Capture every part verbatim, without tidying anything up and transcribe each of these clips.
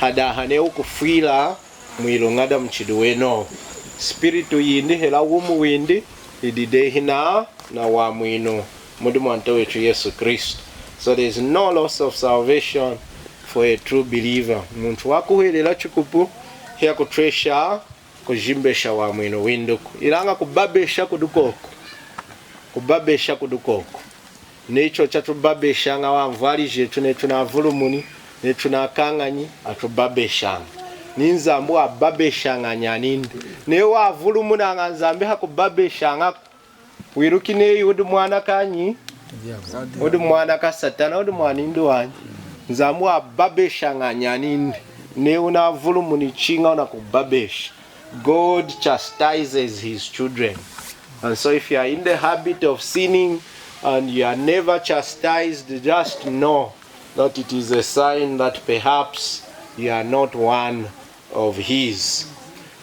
Hadaha neyi wukufwila mwiluña damuchidi wenowu, spiritu yindi hela wumi windi yidi dehi na, na wamwinu mudi Mwanta wetu Yesu Kristu. So there is no loss of salvation for a true believer. Muntu wakuhwelela chikupu hiyakutwesha kujimbesha wamwinu windiku. Ilaña kubabesha kudi kwoku. Kubabesha kudi kwoku. Neyi chochu atubabeshaña anvwali jetu neyi tunavulumuni, neyi tunakañanyi, atubabeshaña. Ni Nzambi wababeshaña anyanindi. Neyi wavulumunaña Nzambi hakubabeshañaku, wiluki neyi wudi mwana kanyi? Wudi mwana kaSatana, wudi mwanindi wanyi. Nzambi wababeshaña anyanindi. Neyi wunavulumuni chiña wunakubabesha. God chastises his children. And so if you are in the habit of sinning and you are never chastised, just know that it is a sign that perhaps you are not one of his.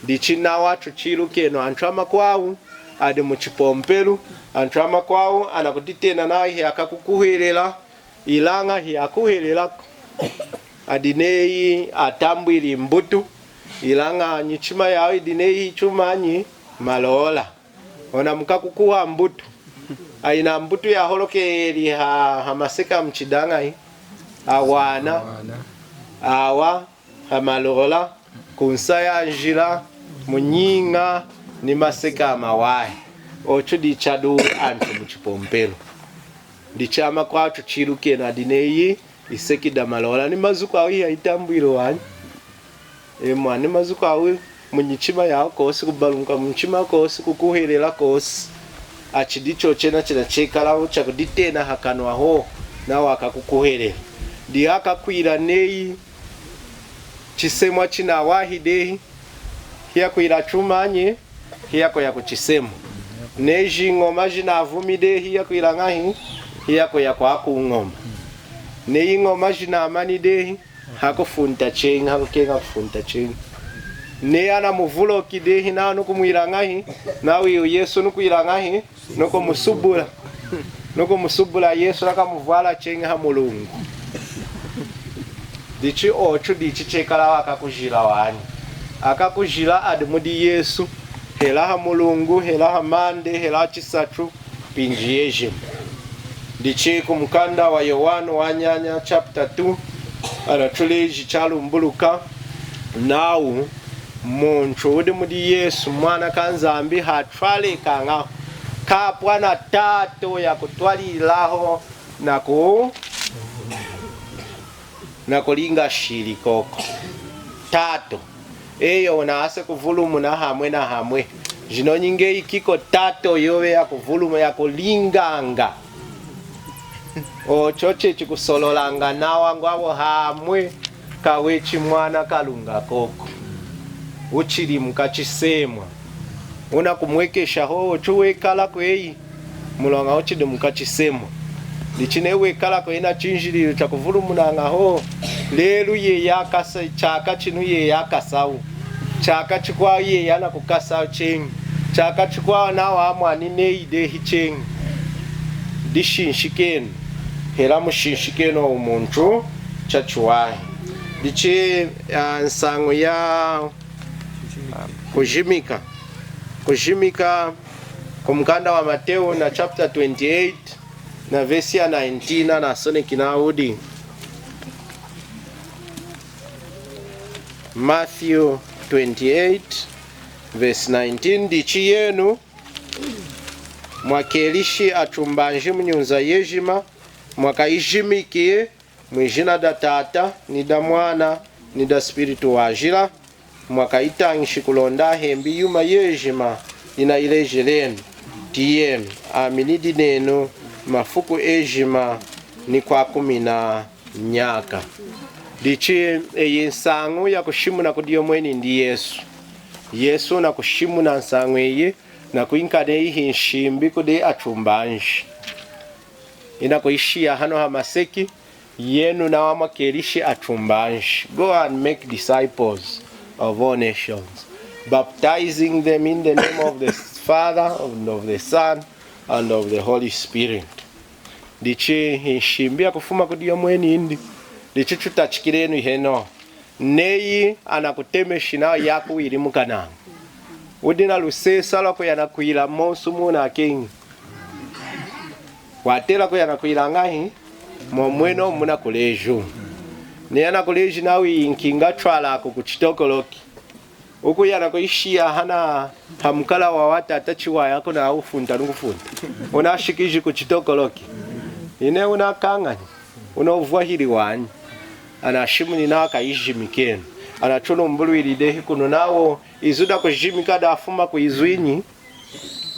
Dichi nawa tuchilukenu, antu amakwawu adi muchipompelu, antu amakwawu anakuditena nawu hiyakakukuhwelela, ilaña hiyakuhwelelaku. Adi neyi atambwili mbutu, ilaña nyichima yawu yidi neyi chumanyi? Malola. Ona mukakukuha mbutu. Ayina mbutu yaholokeli ha, hamaseka muchidañayi? Awana. Awa hamalola, kunsa yanjila, munyiña, ni maseka amawahi. Ochu dichadi antu muchipompelu. Dichi amakwawu tuchilukenu adi neyi iseki damalola, ni mazu kwawu hiyayitambwili wanyi. Emwa, ni mazu kwawu munyichima yawu kwosi, kubalumuka munyichima kwosi, kukuhwelela kwosi. Achidi chochena china chekalawu chakuditena hakanwa hohu, nawa akakukuhwelela. Dihakakwila neyi chisemwa chinawahi dehi, hiyakwila chumanyi? Hiyakuya kuchisemwa. Neyi jiñoma jinavumi dehi, hiyakwila ñahi? Hiyakuya kwakuñoma. Neyi ñoma jinamani dehi, hakufunta cheñi, hakukeña kufunta cheñi. Neyi anamuvuloki dehi, nawa nukumwila ñahi? Nawa iwu Yesu nukwila ñahi? Nukumusubula. Nukumusubula Yesu, nakamuvwala cheñi hamulungu. Dichi ochu dichi chekalawu akakujila wanyi. Akakujila adi mudi Yesu, hela hamulungu, hela hamande, hela hachisatu, mpinji yejima. Dichi kumukanda wa Yowanu wanyanya chapter two, anatuleji chalumbuluka nawu muntu wudi mudi Yesu, mwana kaNzambi, hatwalekañahu, kapwa na tato yakutwalilaho naku, nakulinga shili kwoku. Tato. Eyo wunahase kuvulumuna hamwe na hamwe. Jino nyinge ikiko tato yowe yakuvulumuna, yakulinganga. Ocho chechi kusololanga nawa ngwavo hamwe kawechi mwana Kalunga kwoku. Uchili mukachisemwa. Wunakumwekesha hohu, ochu wekala kweyi. Muloña uchidi mukachisemwa. Dichi neyi wekala kweyi na chinjililu chakuvulumunaña hohu, lelu yeyi akasa, chaka chinu yeyi akasawu. Chaka chikwawu yeyi anakukasa cheñi. Chaka chikwawu nawa amwani neyi dehi cheñi. Dishinshikenu. Hela mushinshikenu owu muntu chachiwahi. Dichi, ah, nsañu ya, ah, kujimika. Kujimika kumukanda wa Mateu na chapter twenty-eight na verse ya nineteen, anasoneki nawu di. Matthew twenty-eight, verse nineteen, dichi yenu mwakelishi atumbanji munyunza yejima, mwakayijimiki mwijina da Tata, ni da Mwana, ni da Spiritu Wajila, mwakayitañishi kulonda ahembi yuma yejima yinayilejelenu. Tiyenu, ami nidi nenu mafuku ejima ni kwakumina nyaka. Dichi, iyi nsañu yakushimuna kudi yomweni ndi Yesu. Yesu nakushimuna nsañu iyi, nakwinka neyi hi nshimbi kudi atumbanji. Inakuyishiya hanu hamaseki, yenu nawa mwakelishi atumbanji. Go and make disciples of all nations, baptizing them in the name of the Father, and of the Son, and of the Holy Spirit. Dichi hi nshimbi yakufuma kudi yomweni ndi. Dichi tutachikilenu henohu. Neyi anakutemeshi nawu yakuwili mukananga. Wudi nalusesa lwakuya nakwila monsu munakeñi. Watela kuya nakwila ñahi? Mwomwenomu munakuleji. Neyi anakuleji nawu iyi nkiña twalaku ku Chitokoloki. Wukuya nakuyishiya hana hamukala wawa tata Chiwaya kuna wufunta nukufunta. Wunashikiji ku Chitokoloki. Ine wunakañanyi. Wunovwahili wanyi. Anashimuni nawu akayijimikenu. Anatulumbulwili dehi kunu nawu izu dakujimika dafuma ku izu inyi?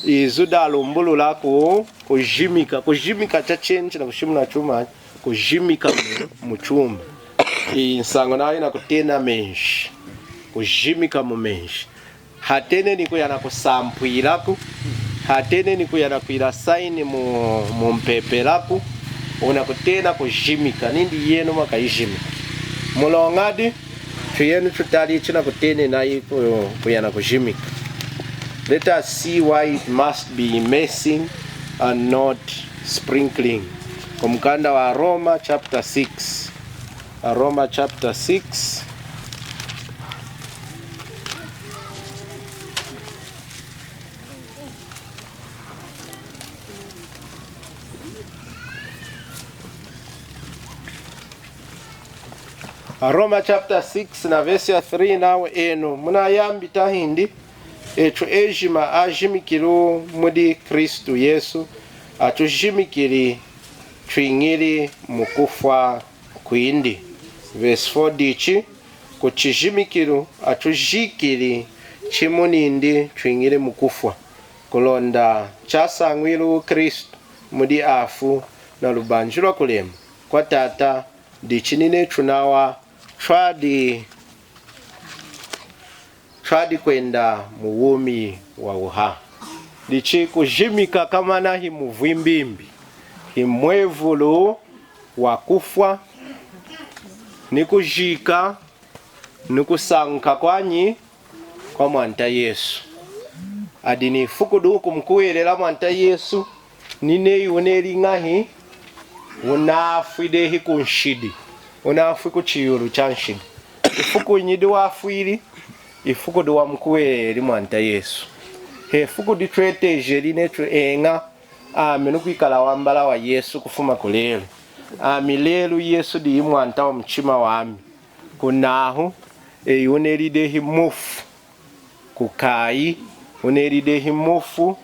Izu dalumbulula ku, kujimika. Kujimika chacheni chinakushimuna chumanyi? Kujimika mu, muchuma. Iyi nsañu nawu yinakutena menji. Kujimika mu menji. Hateni ni kuya nakusampwilaku. Hateni ni kuya nakwila saini mu, mumpepelaku. Wunakutena kujimika. Nindi yenu mwakayijimika. Muloñadi? Tuyenu tutali chinakutenenayi ku, kuya nakujimika. Let us see why it must be immersing and not sprinkling. Kumukanda wa Roma chapter six. Roma chapter six. Roma chapter six na verse ya three nawu enu munayambi tahindi, etu ejima ajimikilu mudi Kristu Yesu, atujimikili twiñili mukufwa kwindi. Verse four dichi, ku chijimikilu atujikili chimu nindi twiñili mukufwa, kulonda chasañwilu Kristu mudi afu na lubanji lwa kulema kwa Tata, dichi ninetu nawa twadi, twadi kwenda mu wumi wa wuha. Dichi kujimika kamana hi muvwimbimbi, hi mwevulu wa kufwa, ni kujika, ni kusañuka kwanyi? Kwa Mwanta Yesu. Adi ni ifuku du kumukuhwelela Mwanta Yesu, ni neyi wuneli ñahi? Wunafwi dehi ku nshidi. Wunafwi ku chiyulu cha nshidi. Ifuku inyi diwafwili? Ifuku diwamukuhweleli Mwanta Yesu. Hefuku ditwetejeli netu eña, ami nukwikala wambala wa Yesu kufuma kulelu. Ami lelu Yesu diyi Mwanta wa muchima wami. Kunahu, eyi wuneli dehi mufu ku kayi, wuneli dehi mufu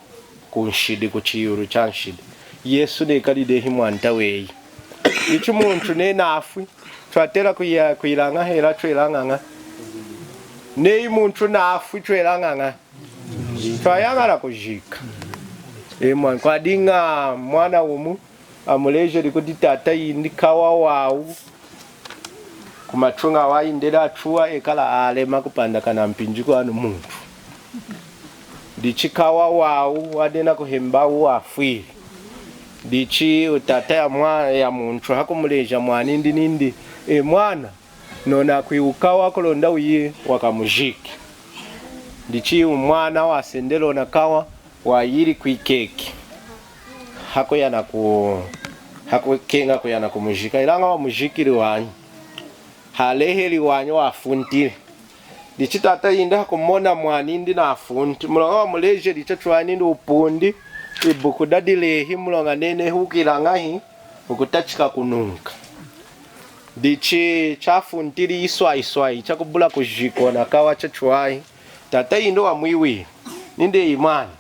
ku nshidi, ku chiyulu cha nshidi. Yesu nekali dehi Mwanta weyi. Ichi muntu nenafwi, twatela kuya, kwila ñahi hela twela ñahi? Neyi muntu nafwi twela ñahi? Twayaña nakujika. E mwana, kwadiña mwana wumu amulejeli kudi tata yindi kawa wawu. Ku matuña awa ayindeli atuwa ekala alema kupandakana mpinji kwanu muntu. Dichi kawa wawu wadiña nakuhemba awu wafwili. Dichi tata ya mwa-, ya muntu hakumuleja mwanindi nindi, e mwana, nona kwiwukawa kulonda wuyi wakamujiki. Dichi mwana wasendeli ona kawa, wayili kwikeki. Hakuya naku-, hakukeña kuya nakumujika. Ilaña wamujikili wanyi. Haleheli wanyi wafuntili. Dichi tata yindi hakumona mwanindi nafunti. Muloña wamulejeli chachiwahi nindi wupundi, ibuku dadilehi muloña nenehi wukwila ñahi? Wukutachika kununka. Dichi chafuntili iswayi iswayi chakubula kujika ona kawa chachiwahi. Tata yindi wamwiwili nindi, eyi mwana,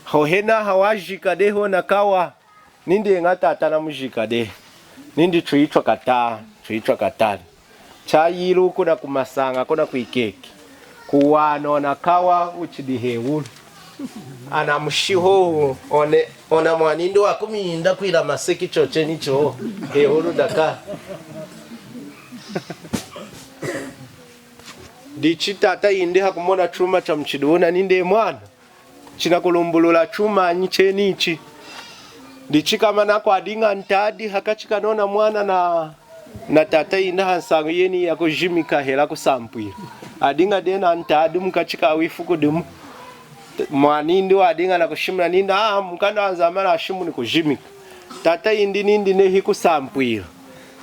hohenaha wajika dehi ona kawa? Nindi, eña tata, namujika dehi. Nindi, twitwa kata-, twitwa katali. Chayiluku nakumasaña kuna kwikeki. Kuwana ona kawa wuchidi hewulu. Ana mushihu, one, ona mwanindi wakuminda kwila maseki chocheni cho hewulu daka. Dichi tata yindi hakumona chuma chamuchidi wuna nindi, mwana, chinakulumbulula chumanyi chenichi? Dichi kamana kwadiña ntadi hakachi kanona mwana na, na tata yindi hansañu yeni yakujimika hela kusampwila. Adiña dehi na ntadi mukachi kawu ifuku dimu. Mwanindi wadiña nakushimuna nindi, a, mukanda waNzambi anashimuni kujimika. Tata yindi nindi nehi kusampwila.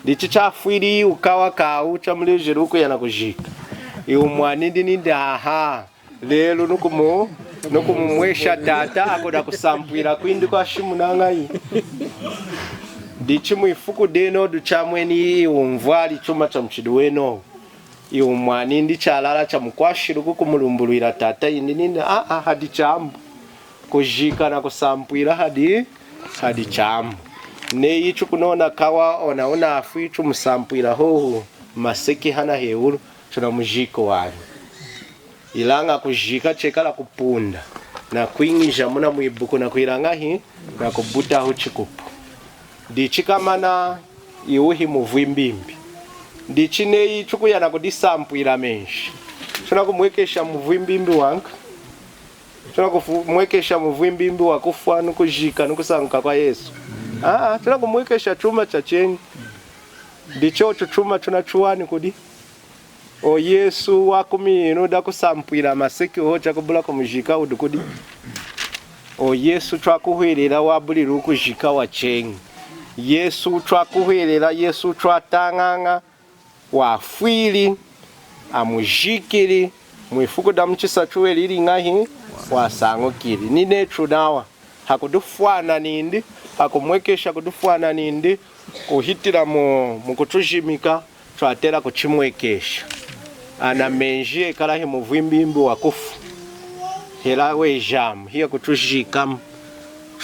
Dichi chafwili ukawa kawu chamulejeluwu kuya nakujika. Iwu mwanindi nindi, aha, lelu nukumu nukumumwesha tata, akunakusampwila kwindi kwashimunañayi. Dichi mwifuku denodu chamweni iwu mvwali chuma chamuchidi wenowu. Iwu mwanindi chalala chamukwashiluku kumulumbulwila tata yindi nindi, a a, hadi chaambu. Kujika nakusampwila hadi hadi chaambu. Neyi chukunona kawa ona unafwi chumusampwila hohu maseki hana hewulu, chunamujika wanyi. Ilaña kujika chekala kupunda nakwiñija muna mwibuku nakwila ñahi, nakubutahu chikupu. Dichi kamana iwu himuvwimbimbi. Dichi neyi chukuya nakudisampwila menji, chunakumwekesha muvwimbimbi wanka? Chunakumwekesha muvwimbimbi wakufwa, nukujika, nukusañuka kwaYesu? A a, chunakumwekesha chuma chacheñi. Dichi ochu chuma chunachuwani kudi? O Yesu wakumini dakusampwila maseki hohu chakubula kumujika wudi kudi? O Yesu chwakuhwelela wabulili kujika wacheñi. Yesu chwakuhwelela, Yesu chwatañaña, wafwili, amujikili, mwifuku damuchisatu welili ñahi, wasañukili. Ninechu nawa hakudifwana nindi, hakumwekesha kudifwana nindi, kuhitila mu, mukutujimika, chwatela kuchimwekesha. Ana menji ekala himuvwimbimbi wakufwa, hela wejamu, hiyakutujikamu,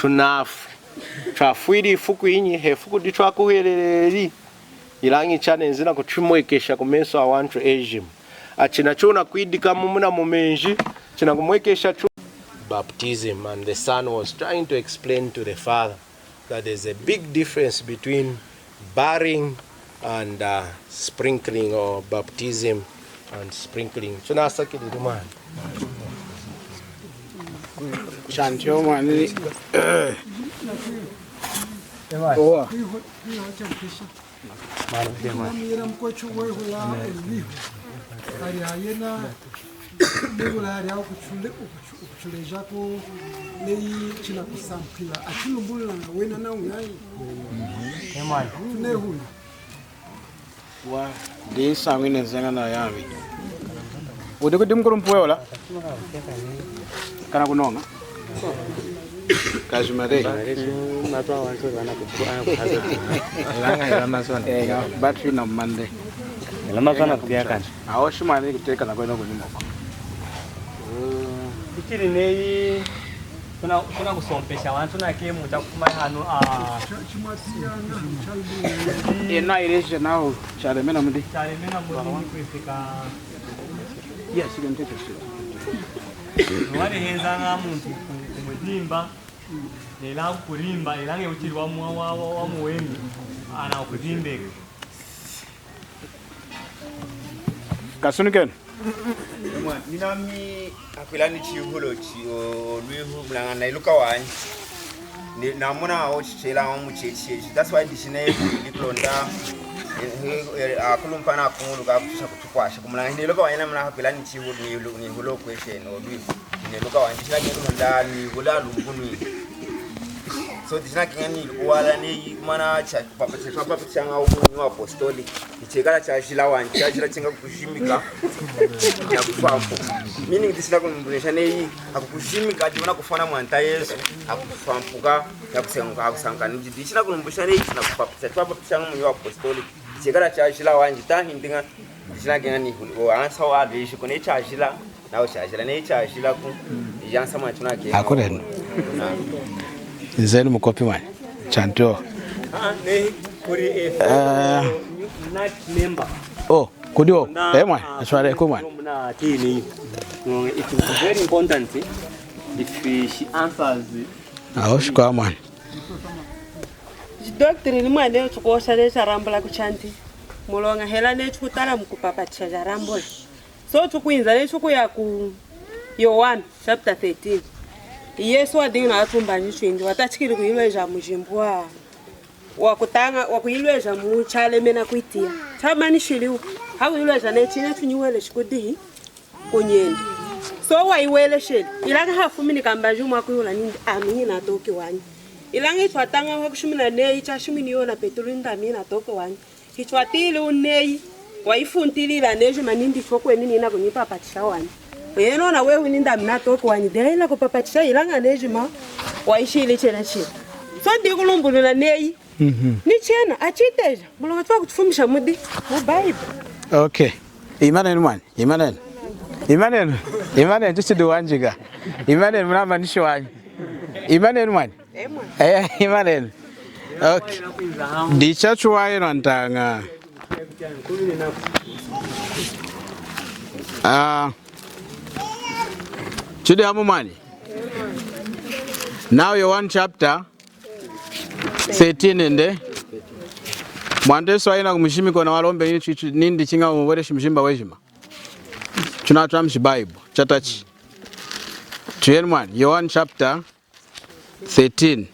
chunafwi. Chwafwili ifuku inyi? Hefuku dichwakuhweleleli. Ilaña chanenzi nakuchimwekesha kumesu awantu ejima. Achina chunakwidikamu muna mumenji, chinakumwekesha chu. Baptism, and the son was trying to explain to the father that there's a big difference between burying and uh, sprinkling, or baptism and sprinkling. Chunasakilili mwana. Chantiyo mwana. Owa. Mwamira mukwetu wehu wa Olihu. Ali ayena mubula ali akuchule, ukuchu-, ukuchulejaku neyi chinakusampwila. Achilumbulula nga wena na uñayi. Emani. Tunehuli. Wa, ndi nsañu ine nzeña na yami. Wudi kudi mukulumpi weyi ola? Kana kunoña? Kajimare. Ilaña ila mazwana. Eh, battery na mande. Ila mazwana kutiyakana. Awo shimani kuteka na kwenda kunyumoko. Ichili neyi tuna, tunakusompesha wantu nakemu chakufuma hanu, ah. Ena ileja nawu chalemena mudi. Chalemena mudi ni kweseka. Yes, you can take a seat. Walehenzaña muntu ku-, kumudimba, ela kulimba, ela nge uchili wa mu-, wa, wa, wa muweni, ana kudimbeka. Kasunukenu. Mwa, ninami akwila ni chihulo chi, o, lwihu, mulaña na iluka wanyi. Ni, namona awo chichela awo mu chechi chechi. That's why dishi ne ili kulonda, eh, eh, eh, akulumpa na kunguluka kutusha kutukwasha. Kumulaña ni iluka wanyi namona akwila ni chihulo, ni ilu-, ni hulo kwesheni, o, lwihu. Ni iluka wanyi, dishi na kulonda, ni hula lumbunwi. So, dishi na kinga ni iluka wala ni mana cha, papa, cha, papa, cha, nga umu, ni apostolic. Ichi chekala chajila wanyi, chajila chenga kukushimika nakufwampuka. Meaning, dishi na kulumbunisha neyi, akukushimika, diwona kufwana Mwanta Yesu, akufwampuka, nakusenguka, akusanka. Ni dishi na kulumbunisha neyi, nakufwampuka. Twapapishanga mu apostolic. Chekala chajila wanyi, tahindi nga, dishi na kinga ni, o, ansa wa, dishi kune chajila. Nawu chajila, neyi chajilaku, ijansa mwachu nake. Akulenu. Nzenu mukopi mwani. Chantiyo. Ah, neyi, kuli, eh, eh, member. Oh, kudiwo. Eh, mwani. Aswale ku mwani. It is very important if she answers. Awo shikwa mwani. Doctrine mwani, chukwosha neyi charambula kuchanti. Muloña hela neyi chukutala mukupapatisha charambula. So, chukwinza neyi chukuya ku Yohana chapter thirteen. Yesu wadiña nawatumbanji twindi, watachikili kuyilweja mujimbu wa, wakutaña, wakuyilweja mu chalemena kwitiya. Chamanishiliwu, hakuyilweja neyi chiña chunyihweleshi kudihi kunyenda. So, wayiwelesheli. Ilaña hafumini kambaji wumu wakwihula nindi, ami natoki wanyi. Ilaña ichi twataña hakushimuna neyi chashimwini yona Petulu nindi, ami natoki wanyi. Hichwatiyili neyi, wayifuntilila nejima nindi chokweni nina kunyipapatisha wanyi. Yena ona wewe nindi ami natoki wanyi, diyi nakupapatisha ilaña nejima, wayishili chena china. So dikulumbulula neyi, mhm, ni chena, achiteja, muloña twakuchifumisha mudi, mu Bible. Okay. Imanenu mwani, imanenu. Imanenu, imanenu, chichidi wanjika. Imanenu, munamba nishi wanyi. Imanenu mwani. Eh, imanenu. Okay. Dicha chuwaye lwantaña. Ah. Chidi hamu mwani. Now Yohane chapter thirteen nde. Mwanta Yesu ayina kumujimika ona walombi nindi chiña umubweleshi mujimba wejima. Chuna twamushi Bible. Chatachi. Tuyenu mwani. Yohane chapter thirteen.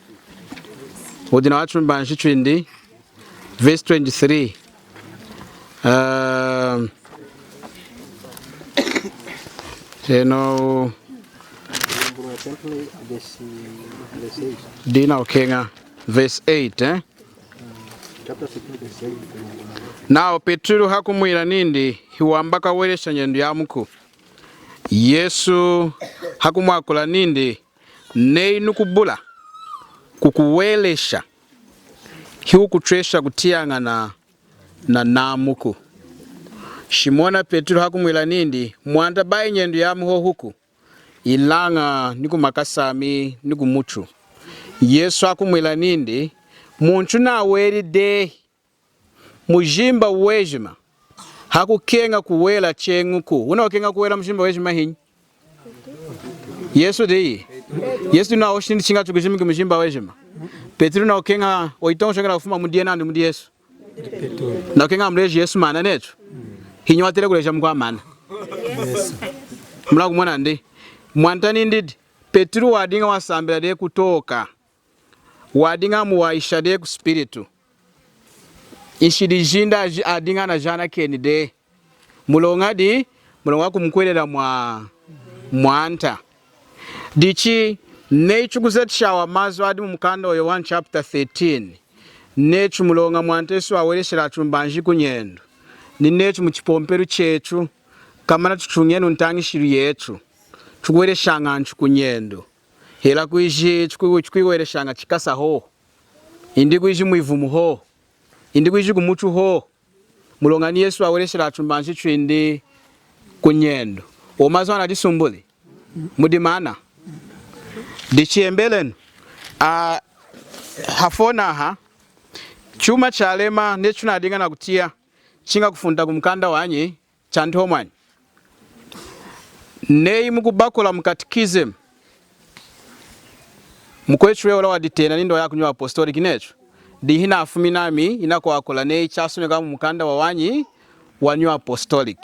Wudi nawachumbanji chwindi, verse twenty-three. Um, eno, dina ukeña, verse eight, eh? Nawu Petulu hakumwila nindi, hiwamba kakuwelesha nyendu yamuku. Yesu hakumwakula nindi, neyi nukubula kukuwelesha, hiwukuchwesha kutiyañana nanamuku. Shimona Petulu hakumwila nindi, mwanta, bayi nyendu yami hohuku, ilaña ni kumakasa ami ni kumuchu. Yesu hakumwila nindi, muntu naweli dehi mujimba wejima hakukeña kuwela cheñiku. Wunakukeña kuwela mujimba wejima hinyi? Yesu diyi. Yesu nahoshi nindi chiña chikujimiki mujimba wejima. Petulu nakukeña, oyitoñojoñela kufuma mudi yena indi mudi Yesu? Nakukeña amuleji Yesu maana netu? Hinyi watela kuleja mukwawu maana? Munakumona ndi? Mwanta nindi, Petulu wadiña wasambila dehi kutooka. Wadiña amuwahisha dehi ku spiritu. Nshidi jindi aji-, adiña anajanakeni dehi. Muloña di, muloña wakumukuhwelela mwa-, mwanta. Dichi, neyi tukuzatisha awa mazu adi mumukanda wa Yohane chapter thirteen. Netu muloña mwanta Yesu wawelesheli atumbanji kunyendu. Ni netu muchipompelu chetu, komana tutuñenu ntañishilu yetu, tukuweleshaña antu kunyendu. Hela kwiji tuku-, tukuyiweleshaña chikasa hohu. Indi kwiji mwivumu hohu. Indi kwiji kumuchu hohu. Muloña ni Yesu wawelesheli atumbanji twindi kunyendu. Awa mazu anadisumbuli. Mudi maana. Dichi embelenu. Ah, hafoni aha. Chuma chalema netu tunadiña nakutiya. Chiña kufunta kumukanda wanyi. Chanti hohu mwani. Neyi mukubakula mu catechism, mukwetu weyi ola waditena nindi waya ku New Apostolic netu, dihi nafumi nami inakwakula neyi chasoneka mumukanda wawanyi wa New Apostolic.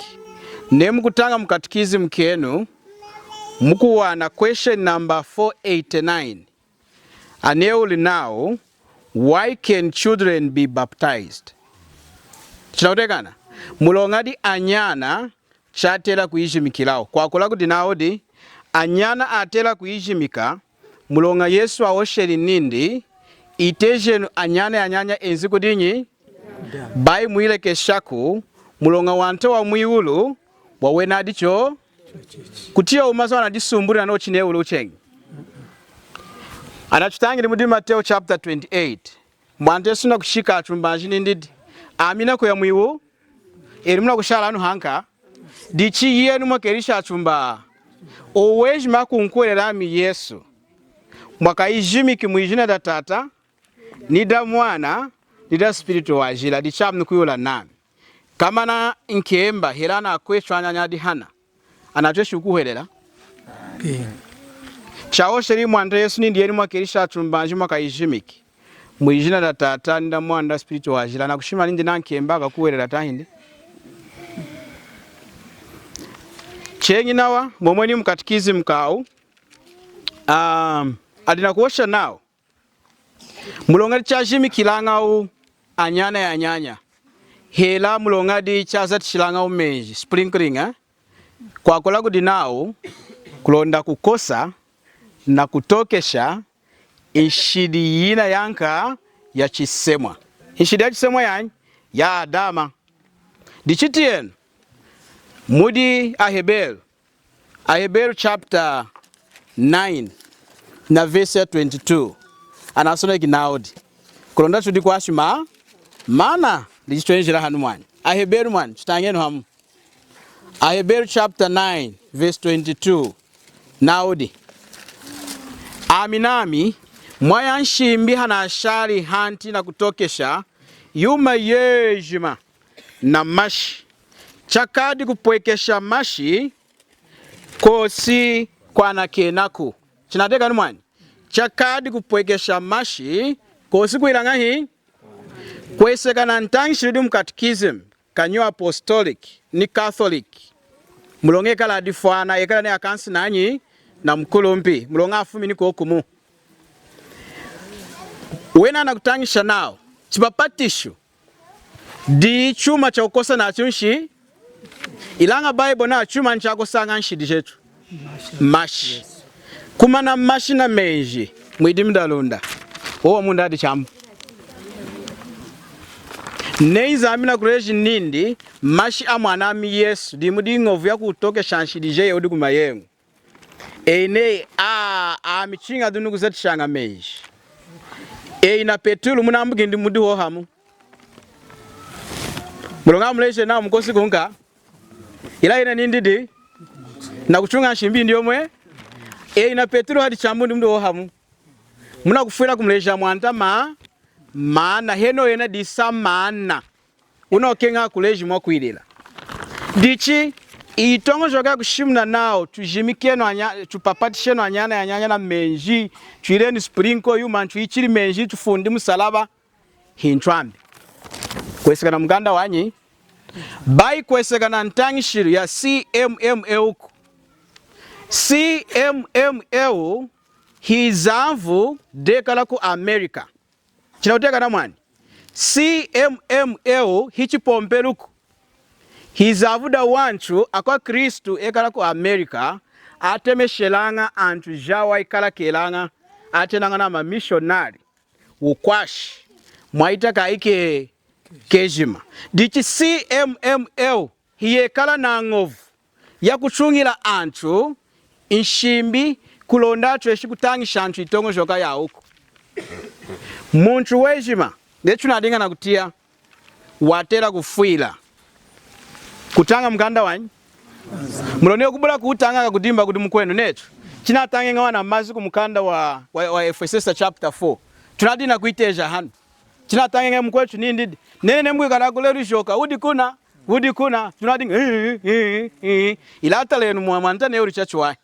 Neyi mukutaña mu catechism kenu, mukuwana question number four eighty-nine. Anehuli nawu, why can children be baptized? Chinakutiyakana? Muloña di anyana chatela kuyijimikilawu. Kwakula kudi nawu di, anyana atela kuyijimika, muloña Yesu wahosheli nindi, itejenu anyana anyanya enzi kudinyi? Bayi muyilekeshaku, muloña wanta wamwiwulu wawenadi cho. Kutiya awa mazu anadisumbuli nawu chinehuli cheñi. Anatutañili mudi Mateo chapter twenty-eight. Mwanta Yesu nakushika atumbanji nindi, ami nakuya mwiwulu, enu munakushala anu hanka. Dichi yenu mwakelishi atumba. Awa ejima akunkuhwelela ami Yesu, mwakayijimiki mwijina da Tata, ni da Mwana, ni da Spiritu Wajila. Dichi ami nukwihula nami, komana nkemba hela ana akwetu anyanya adi hana, anatweshi kukuhwelela? Chahosheli Mwanta Yesu nindi yenu mwakelishi atumbanji mwakayijimiki mwijina da Tata, ni da Mwana, ni da Spiritu Wajila, anakushimuna nindi nankemba akakuhwelela tahindi? Cheñi nawa, mwomweni mu catechism kawu, um, adi nakuhosha nawu, muloña di chajimikilañawu anyana anyanya, hela muloña di chazatishilañawu menji, sprinkling, eh? Kwakula kudi nawu, kulonda kukosa na kutokesha nshidi yina yanka ya chisemwa. Nshidi ya chisemwa yanyi? ya Adama. Dichi tiyenu mudi Aheberu, Aheberu chapter nine na verse ya twenty-two. Anasoneki nawudi, kulonda tudi kwashima mana. Dichi twenjila hanu mwani. Aheberu mwani, tutañenu hamu. Aheberu chapter nine, verse twenty-two. Nawudi, ami nami, mwaya nshimbi hanashali hanti na kutokesha yuma yejima na mashi. Chakadi kupwekesha mashi, kosi kwanakenaku. Chinatiyakani mwani? Chakadi kupwekesha mashi, kosi kwila ñahi? Kweseka na ntañishilu yidi mu Catechism ka New Apostolic ni Catholic, muloña ekala adifwana, ekala neyi akansi nanyi? Na mukulumpi, muloña afumini kokumu. Wena anakutañisha nawu chipapatishu dichuma chakukosa nachu nshi-, ilaña Bible nawu chuma chakukosaña nshidi jetu mashi. Kumana mashi na menji mwidimi da Lunda, owu munda adi chamu. Neyi Nzambi nakuleji nindi mashi a mwanami Yesu dimu diñovu yakutokesha nshidi jeyi wudi kumayeñu. Eyi neyi, a, ami chiña dinu kuzatishaña menji. Eyi na Petulu munambuki ndi mudi hohamu. Muloña amuleji nawu mukosi kunka. Ilaña yena nindi di nakutuña nshimbi yindi yomweni. Eyi na Petulu hadi chambu ndi mudi hohamu. Munakufwila kumuleja Mwanta ma-, maana, henohu yena disa maana. Wunakeña kuleji mwakwilila. Dichi, yitoñojoka yakushimuna nawu tujimikenu anya-, tupapatishenu anyana anyanya na menji, twilenu sprinkle, yuma ntu ichili menji, tufundi musalaba, hintwambi. Kweseka na mukanda wanyi, bayi kweseka na ntañishilu ya C M M L ku. C M M L hizavu dekala ku America. Chinakutiyakana mwani? C M M L hichipompeluku. Hizavu dawantu akwaKristu ekala ku America, atemeshelaña antu jawu, ayikalakelaña, atenaña na mamishonari, wukwashi, mwahita kayi ke-, kejima. Dichi C M M L hiyekala nañovu yakutuñila antu nshimbi kulonda atweshi kutañisha antu yitoñojoka yawuku. Muntu wejima, neyi tunadiña nakutiya, watela kufwila kutaña mukanda wanyi. Muloña kubula kutaña kakudimba kudi mukwenu, netu. Chinatañeñawu na mazu ku mukanda wa, wa, wa Efesesa chapter four. Tunadiña nakwiteja hanu. Chinatañeñawu mukwetu nindi di, neyi mwikala kulelu joka, wudi kuna, wudi kuna, tunadiña, eh, eh, eh, eh. Ilaña talenu mwa-, Mwanta neyi wudi chachiwahi.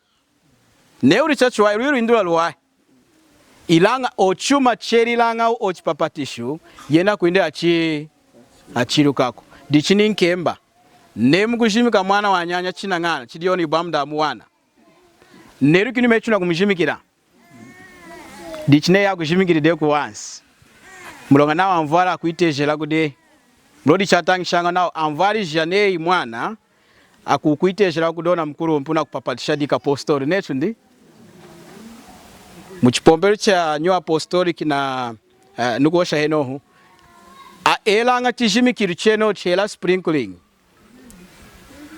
Neyi wudi chachiwahi, lwilu lwindi lwaluwahi. Ilaña ochu chuma chelilañawu ochu chipapatishu, yena kwindi achi-, achilukaku. Dichi ninkemba, neyi mukujimika mwana wanyanya chinañana, chidi yona ibwambu damuwana. Neluki numa echu nakumujimikila. Dichi neyi akujimikili dehi kuwansi, muloña nawa anvwali akwitejelaku dehi. Muloña dichi atañishaña nawu anvwali ja neyi mwana akukwitejelaku dehi ona mukulumpi nakupapatisha dehi kapostolu, netu ndi. Muchipompelu cha New Apostolic na, eh, nukuhosha henohu, a, elaña chijimikilu chenochu hela sprinkling,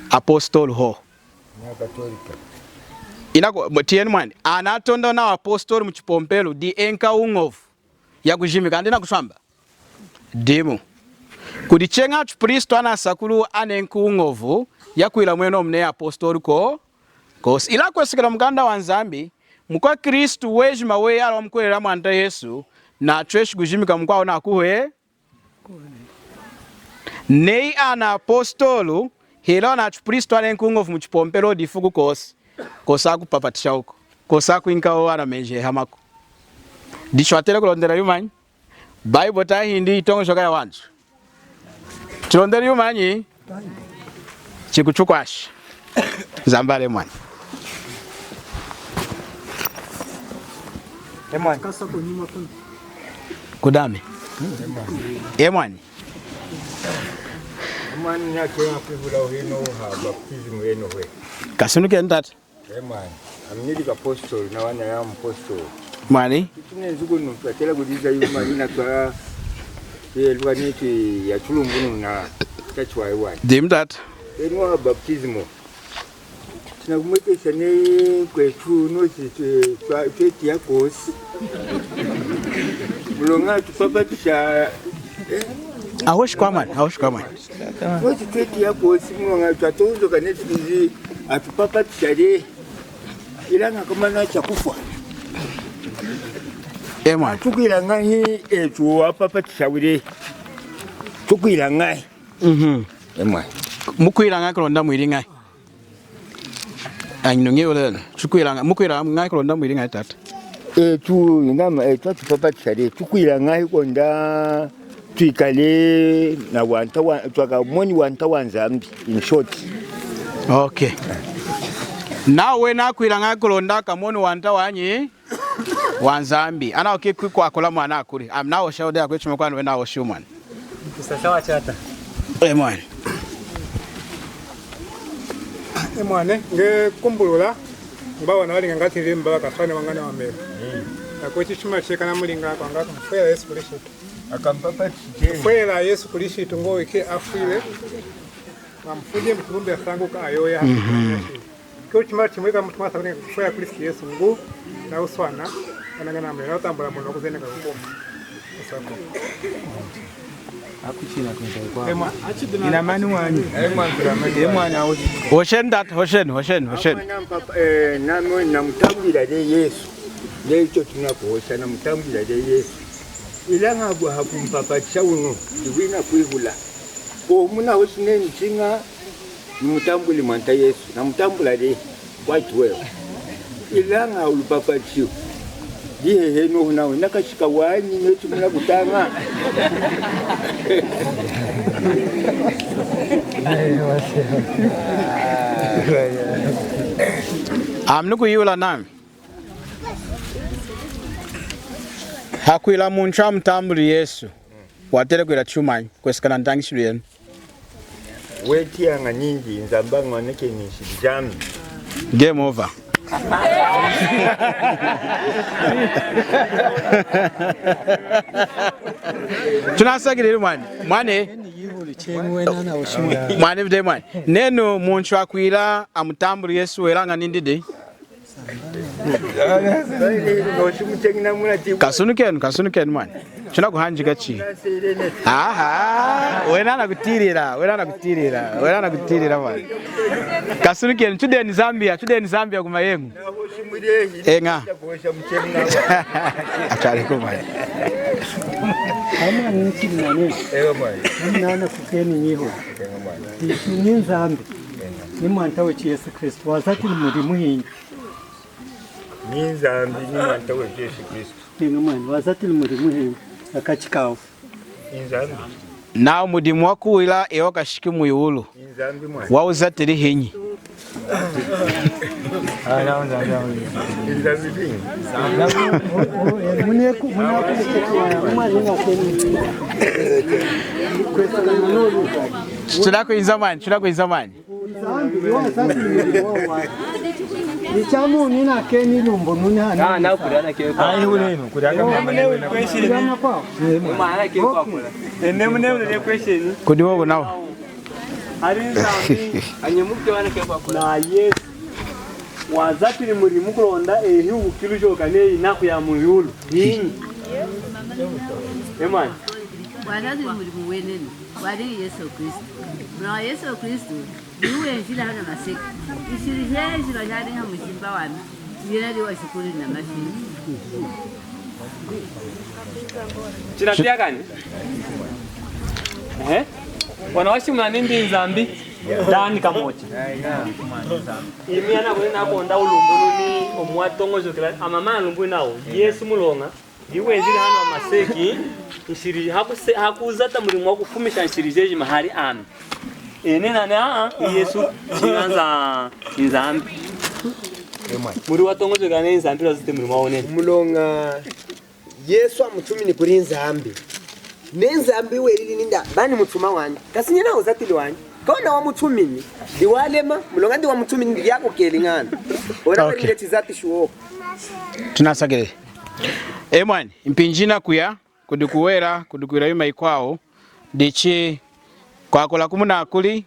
apostolu hohu. Ina ku-, mu-, tiyenu mwani, ana atonda nawu apostolu muchipompelu, di enka wuñovu yakujimika, indi nakuswamba? Dimu. Kudi cheñi achupristu anasakulu anenki wuñovu yakwila mwenomu neyi apostolu ko-, kosi. Ilaña kwesekela mukanda wa Nzambi, mukwaKristu wejima weyala wamukwelela Mwanta Yesu, natweshi kujimika mukwawu nakuhwe-, Neyi ana apostolu, hela ana achupristu anenki wuñovu muchipompelu difuku kosi, kosi akupapatisha uku, kosi akwinka ana menji hamaku. Dichi twatela kulondela yumanyi? Bible tahindi yitoñojoka yawantu? Tulondela yumanyi? Chikutukwasha. Nzambi alemi mwani. Emwani. Kudami. Emwani. Emwani, nakeña kwihula henohu ha baptism henohu. Kasunukenu tata. Emwani. Ami nidi kapostolu, nawa naya mupostolu. Mwani. Tutunenzi kunu, twatela kudiza yuma yina twa Yelwa netu yatulumbununa tachi wayiwani. Dimu tata. Enu wa baptismo. Chinakumwekesha ne kwetu no si twe-, twa-, tweti ya kosi. Muloña tupapatisha, eh? Ahoshi kwamani, ahoshi kwamani. No si tweti ya kosi, muloña twatonzoka netu kizi atupapatisha de. Ilaña komana chakufwa. Emwa. Tukwila ñahi etu apapatisha wule. Tukwila ñahi. Mhm. Emwa. Mukwila ñahi kulonda mwili ñahi? Anyinyi ulele. Tukwila ñahi, mukwila ñahi kulonda mwili ñahi tata? Etu, nama, etu atupapatisha de. Tukwila ñahi kulonda twikali na wanta wa, twakamoni wanta wa Nzambi, in short. Okay. Nawa wena akwila ñahi kulonda akamoni wanta wanyi wa Nzambi. Ana oki kwi kwakula mwana akuli. Ami nahosha ode akwe chuma kwani wena ahoshi umwana. Kusasa wa chata. Emwani. Emwani, nge kumbulula, ngba wana wali ngangati limba wakaswane wangana wamela. Akwe chichuma cheka na mulinga kwanga kumfwela Yesu Kristu. Akampapa chicheni. Fwela Yesu Kristu ngo ike afwile. Wamfuje mutulumbi asanguka ayoya. Mhm. Kyo chima chimwe ka mutu mwasa kune kufwela Kristu Yesu ngu na uswana, wanangana mwe, na utambula mwono kuzeneka kuko. Usako. Akuchina kwenda kwa. Emwa. Ina mani wanyi. Emwa, ina mani wanyi. Emwa na uchi. Hosheni tata, hosheni, hosheni, hosheni. Amwe na mpapa, eh, nami namutambwila de Yesu. De icho tunakuhosha namutambwila de Yesu. Ilaña hakumpapatisha unu, diwina kwihula. Omu nahoshi neni chiña, nimutambwili Mwanta Yesu, namutambwila de, quite well. Ilaña ulupapatisho, dihehenu huna, nakashika wanyi, netu munakutaña. Ami nukwihula nami. Hakwila muntu amutambuli Yesu, watela kwila chumanyi, kwesekana ntañishilu yenu? Wetiyaña nindi, Nzambi añanakeni nshidi jami. Game over. Tunasakilili mwani. Mwani. Mwani vude mwani. Nenu muntu akwila amutambuli Yesu welaña nindi di? Kasunukenu, kasunukenu mwani. Tunakuhanjika chi? Aha, wena anakutilila, wena anakutilila, wena anakutilila mwani. Kasunukenu, tudeni Zambia, tudeni Zambia kumayeñu. Eña. Atali kumaya. Amani nchili mane. Ewa mwani. Nana kukeni nyiho. Ewa mwani. Ni Nzambi. Ni Mwanta wetu Yesu Kristu. Wazatili mudimu hinyi? Ni Nzambi, ni Mwanta wetu Yesu Kristu. Eña mwani, wazatili mudimu hinyi hakachi kawu? Ni Nzambi. Nawu mudimu wakuwila eyi wakashiki mwiwulu. Ni Nzambi mwani. Wawuzatili hinyi? Ah, nawu Nzambi, nawu Nzambi. Ni Nzambi hinyi? Muneku, muneku, mwani na keni. Tunakwinza mwani, tunakwinza mwani. Nzambi, yo Nzambi ni wo wa. Ni chamu ni na keni lumbu nuni hana. Ah, na kuli ana keni. Ah, ni kuli enu, kuli aka mama ni wena. Kuli ana kwa. Mama ana keni kwa kula. Ene mune ule question. Kudi wogo nawo. Ali Nzambi, anyemuke wana keni kwa kula. Na Yesu. Wazatili mudimu kulonda eyi wukilujoka neyi nakuya mwiwulu. Hinyi? Emani. Wazatili mudimu weneni. Wadi Yesu Kristu. Muna wa Yesu Kristu, diyi wenzili hanu hamaseki. Nshidi jeji jadiña hamujimba wami, yena diyi wajikuli na mashi. Chinatiyakani? Ehe. Wana washimuna nindi Nzambi, dani kamochi. Imi anakuli nakonda ulumbununi, omu watoñojokela, amama analumbununi nawu, Yesu muloña. Diyi wenzili hanu hamaseki, nshidi, hakuse-, hakuzata mudimu wakufumisha nshidi jejima hadi ami. Ene nani, a, a, Yesu, chiña Nza-, Nzambi. Mudi watoñojokela nindi Nzambi wazati mudimu wawuneni. Muloña, Yesu amutumini kudi Nzambi. Ne Nzambi welili nindi, bani mutuma wanyi. Kasinyena uzatili wanyi. Kona wamutumini, diyi walema, muloña diyi wamutumini, diyi yakukeli ñana. Ona. Okay. Walile chizati shuo. Tunasakilili. Emwani, mpinji yinakuya, kudi kuwela, kudi kwila yuma yikwawu, dichi kwakula kumunakuli,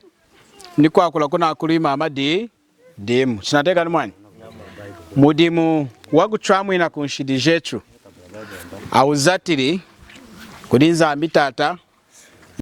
ni kwakula kunakuli mama di, dimu. Chinatiyakani mwani? Mudimu wakutwamwina kunshidi jetu awuzatili kudi Nzambi Tata,